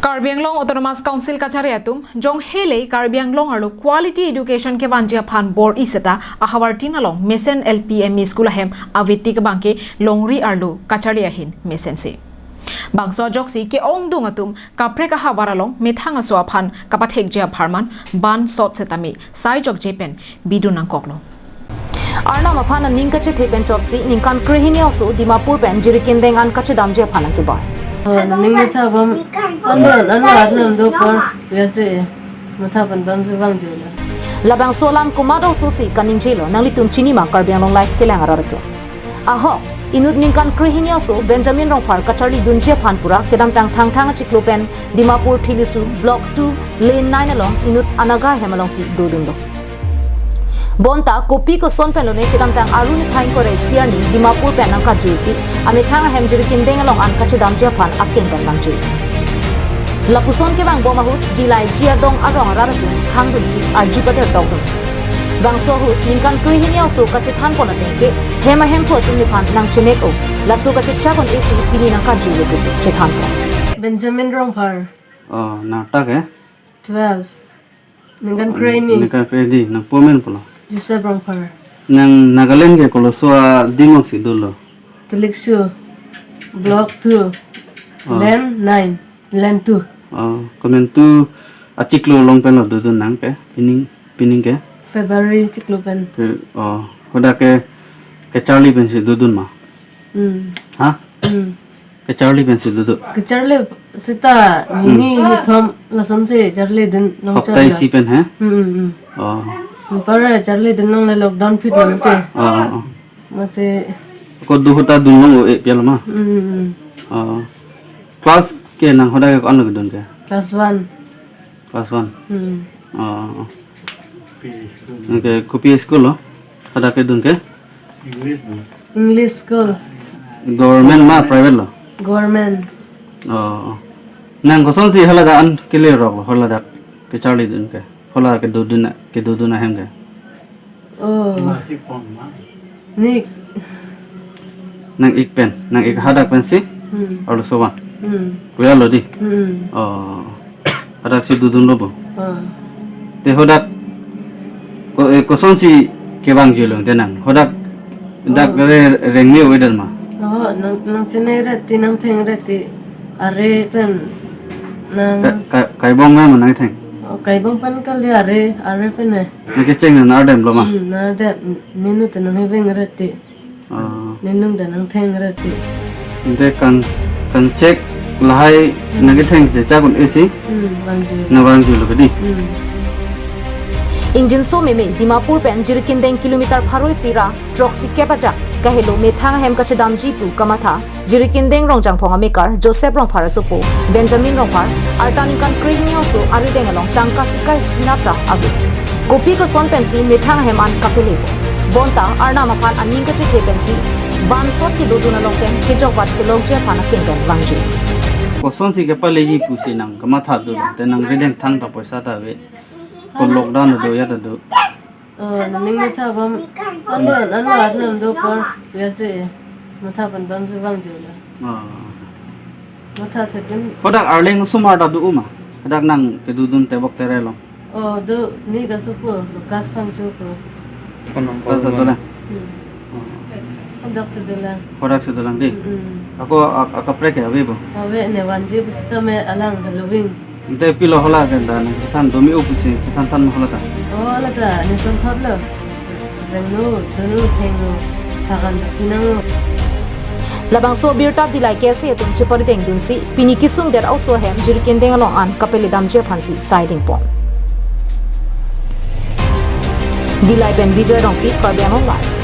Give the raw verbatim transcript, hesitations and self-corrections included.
Karbi Anglong Autonomous Council kachari atum, jonghelei Karbi Anglong arlo quality education kevanji aphan bor-i seta ahavar tin along mesen L P M E school ahem avetik abangke longri arlo kachari ahin mesense. Bangso ajoksi ke-ongdung atum kaprek ahavar along methang aso aphan kapathekji apharman bansot setame saijokje pen bidun nangkoklo. Arnam aphan aning kachethe pen chotsi ningkan krehini aso Dimapur pen Jirikindeng an kachedamji aphan nangkebar. Oh, ning matha bam, alo, alo, Arnam do por, ya se, matha pen bam se bang jula. Labangso alam komat aso si kaningjelo, nanglitum chini ma Karbi Anglong Live kelang arat atum. Ahok, inut ningkan krehini aso Benjamin Rongphar kacharlidunji aphan pura kedamtang Thangthang achiklo pen Dimapur Thilisu Block two Lane nine along inut anaga hem alongsi dodunlo. Bonta kopi koson pen lone kedamtang Aru niphai ingkoi ra isi arni Dimapur pen nangkajuisi amethang ahem Jirikindeng along an kachedamji aphan akeng pen vangjui. Lapuson kevangbom ahut Dillai Jiyadong arong arat atum khangdunsi arju kader tokdun. Bangso ahut ningkan krehini aso kachethan pon ateng ke hem ahemphu atum nephan nangchenek-o, laso kachechak un-esi pini nangkajuilo pusi chethan pon. Benjamin Rongphar. Oh, nang tak eh? Twelve. Ningkan krehini. Ningkan krehini, nangpo men pulo? Joseph Rongphar. Nang Nagaland ke koloso adim alongsi dolo? Thilisu, Block two, Oh. Lane nine, Lane two. Oh, komantu achiklo along pen lo dodun nang ke, pining, pining ke? February chiklo pen. Fe-, oh, hadak ke, kacharli pensi dodun ma? Hmm. Ha? Hmm. Kacharli pensi dodo? Kacharli seta nini Hmm. nithom lasonsi charlidun long Hopta charla. Isi pen, ha? Hmm, hmm, hmm. Oh. Para charlidun longle lockdown phit nangte. Oh, oh, oh. Masi Ko do hota dun long o e pial ma? Hmm, hmm, hmm. Oh. Class ke nang hadak ke ko-an lo kedun ke? Class one. Class one. Hmm. Oh. Okay, kopi school lo? Hadak kedun ke? English school. Government ma private lo? Government. Oh. Nang kosonsi haladak an kele rok lo, haladak kacharlidun ke? Hala kedodun, kedodun ahem ke? Oh. Ni. Nang ik pen, nang ik hadak pensi? Hmm. Arloso van. Hmm. Kuya lo di? Hmm. Oh. Hadak si dodunlo bo. Oh. Te hadak ko, eh, kosonsi kevangjuilo te nang? Hadak dak Oh. re, rengme ave dan ma? Oh, nang, nangchenei reti, nangtheng reti. Are pen nang Ka, ka, kaibong ma nangtheng? Oh, kaibong pen kali are, are pen eh. Nangkecheng nang ardem lo ma? Hmm, nang ardem, ninu te nangheveng reti. Oh. Ninung te nangtheng reti. Ante kang, kangchek lahai Hmm. nangketheng chechak un-esi? Hmm, vangju. Nang vangjuilo ke di? Hmm. Ingjinso meme Dimapur pen Jirikindeng kilometer pharo isi ra throksi kep ajak kahelo methang ahem kachedamji pu kamatha Jirikindeng Rongjangphong amekar Joseph Rongphar asopo Benjamin Rongphar arta ningkan krehini aso arideng along tangka sikai sinapta ave. Kopi koson pensi methang ahem an kapelepo. Bonta Arnam aphan aning kachethe pensi bansot kedodun along pen kejokvat kelokji aphan akeng pen vangju. Kosonsi kepaleji pusi nang kamatha do, te nang rideng thangta poisa ta ave. Ko lockdown do ya ta do. Oh, ning matha bam, alo, alo, Arnam do por, ya se, matha pen bam se vangjulo. Oh. Mathathe pen. Hadak Arleng osomar ta do ma? Hadak nang kedodun tebok tere lo. Oh, do, ni kasopo, Lucas Phangcho ko. Phone number Lucas one. Dolang. Hmm. Oh. Hadak si dolang. Hadak si dolang di? Hmm. Ako ak-, akaprek ke ave bo? Ave ne vanji pusita me alang haloving. Ante pilo hala ke dan, chethan do me-o pusi, chethan than hala ta. Oh, hala ta, ne son thot lo. Vengno, dono, thengno, thakan ta pinangno. Labangso birta Dillai KSA atum cheparideng dunsi, pini kesung det aso ahem Jirikindeng along an kapeledamji aphansi saiding pon. Dillai pen Bijoy Rongpi, Karbi Anglong Live.